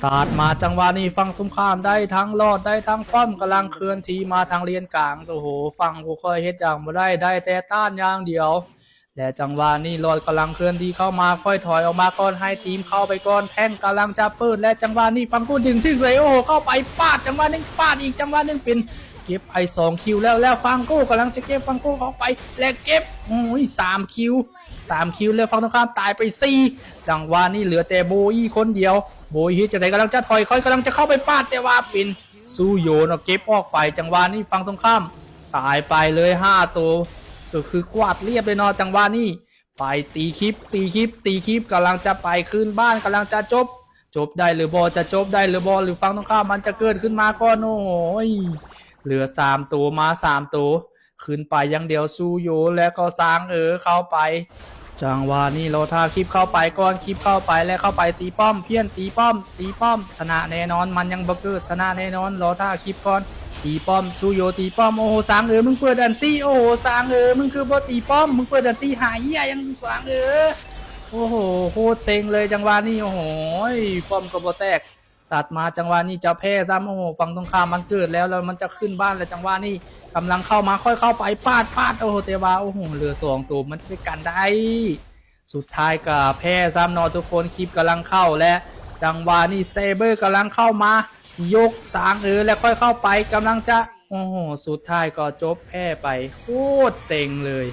ຕາດມາຈັງຫວະນີ້ ຝັ່ງຕົງຂ້າມໄດ້ທັງລອດ ໄດ້ທັງປ້ອມ ກຳລັງເຄື່ອນທີ່ມາທາງເລນກາງ. ໂອ້ໂຫ ຝັ່ງພວກຂ້ອຍເຮັດຫຍັງບໍ່ໄດ້ ໄດ້ແຕ່ຕ້ານຢ່າງດຽວ ແລະ ຈັງຫວະນີ້ລອດກຳລັງເຄື່ອນທີ່ເຂົ້າມາ ຂ້ອຍຖອຍອອກມາກ່ອນ ໃຫ້ທີມເຂົ້າໄປກ່ອນ ແທງກຳລັງຈະເປີດ ແລະ ຈັງຫວະນີ້ຟັງກູດຶງຖືກໃສ່ ໂອ້ໂຫ ເຂົ້າໄປປາດ ຈັງຫວະໜຶ່ງປາດອີກ ຈັງຫວະໜຶ່ງເປັນເກັບໄປສອງຄິວແລ້ວ ແລ້ວຟັງກູກຳລັງຈະເກັບ ຟັງກູເຂົ້າໄປ ແລະ ເກັບ ໂອ້ຍ ສາມຄິວ ສາມຄິວ ແລ້ວຝັ່ງຕົງຂ້າມຕາຍໄປສີ່ ຈັງຫວະນີ້ເຫຼືອແຕ່ໂບອີຄົນດຽວ ໂບອີເຮັດຈັ່ງໃດ ກຳລັງຈະຖອຍ ຂ້ອຍກຳລັງຈະເຂົ້າໄປປາດ ແຕ່ວ່າເປັນຊູໂຢເນາະ ເກັບອອກໄປ ຈັງຫວະນີ້ຝັ່ງຕົງຂ້າມຕາຍໄປເລີຍຫ້າໂຕ ກໍຄືກວາດລຽບເລີຍເນາະ ຈັງຫວະນີ້ ໄປຕີຄລິບ ຕີຄລິບ ຕີຄລິບ ກຳລັງຈະໄປຄືນບ້ານ ກຳລັງຈະຈົບ ຈົບໄດ້ຫຼືບໍ່ ຈະຈົບໄດ້ຫຼືບໍ່ ຫຼືຝັ່ງຕົງຂ້າມມັນຈະເກີດຂຶ້ນມາກ່ອນ ໂອ້ຍ ເຫຼືອສາມໂຕ ມາສາມໂຕ ຂຶ້ນໄປຢ່າງດຽວ ຊູໂຢ ແລະກໍຊາງເອີເຂົ້າໄປ ຈັງຫວະນີ້ລໍຖ້າຄລິບເຂົ້າໄປກ່ອນ ຄລິບເຂົ້າໄປ ແລະເຂົ້າໄປຕີປ້ອມ ພຽນຕີປ້ອມ ຕີປ້ອມ ຊະນະແນ່ນອນ ມັນຍັງບໍ່ເກີດ ຊະນະແນ່ນອນ ລໍຖ້າຄລິບກ່ອນ ຕີປ້ອມ ຊູໂຢຕີປ້ອມ ໂອ້ໂຫ ຊາງເອີ ມຶງເປີດອັນຕິ ໂອ້ໂຫ ຊາງເອີ ມຶງຄືບໍ່ຕີປ້ອມ ມຶງເປີດອັນຕິຫາເຫຍຫຍັງ ຊາງເອີ ໂອ້ໂຫ ໂຄດເຊັງເລີຍຈັງຫວະນີ້ ໂອ້ໂຫ ປ້ອມກໍບໍ່ແຕກ ຕັດມາຈັງຫວະນີ້ຈະແພ້ຊ້ຳ ໂອ້ໂຫ ຝັ່ງຕົງຂ້າມມັນເກີດແລ້ວ ແລ້ວມັນຈະຂຶ້ນບ້ານແລ້ວ ຈັງຫວະນີ້ກຳລັງເຂົ້າມາ ຄ່ອຍເຂົ້າໄປ ປາດ ປາດ ໂອ້ໂຫ ແຕ່ວ່າ ໂອ້ໂຫ ເຫຼືອສອງໂຕ ມັນຈະໄປກັນໄດ້ ສຸດທ້າຍກໍແພ້ຊ້ຳເນາະທຸກຄົນ ຄລິບກຳລັງເຂົ້າ ແລະ ຈັງຫວະນີ້ເຊເບີກຳລັງເຂົ້າມາ ຍົກຊາງເອີ ແລະ ຄ່ອຍເຂົ້າໄປ ກຳລັງຈະ ໂອ້ໂຫ ສຸດທ້າຍກໍຈົບແພ້ໄປ ໂຄດເຊັງເລີຍ.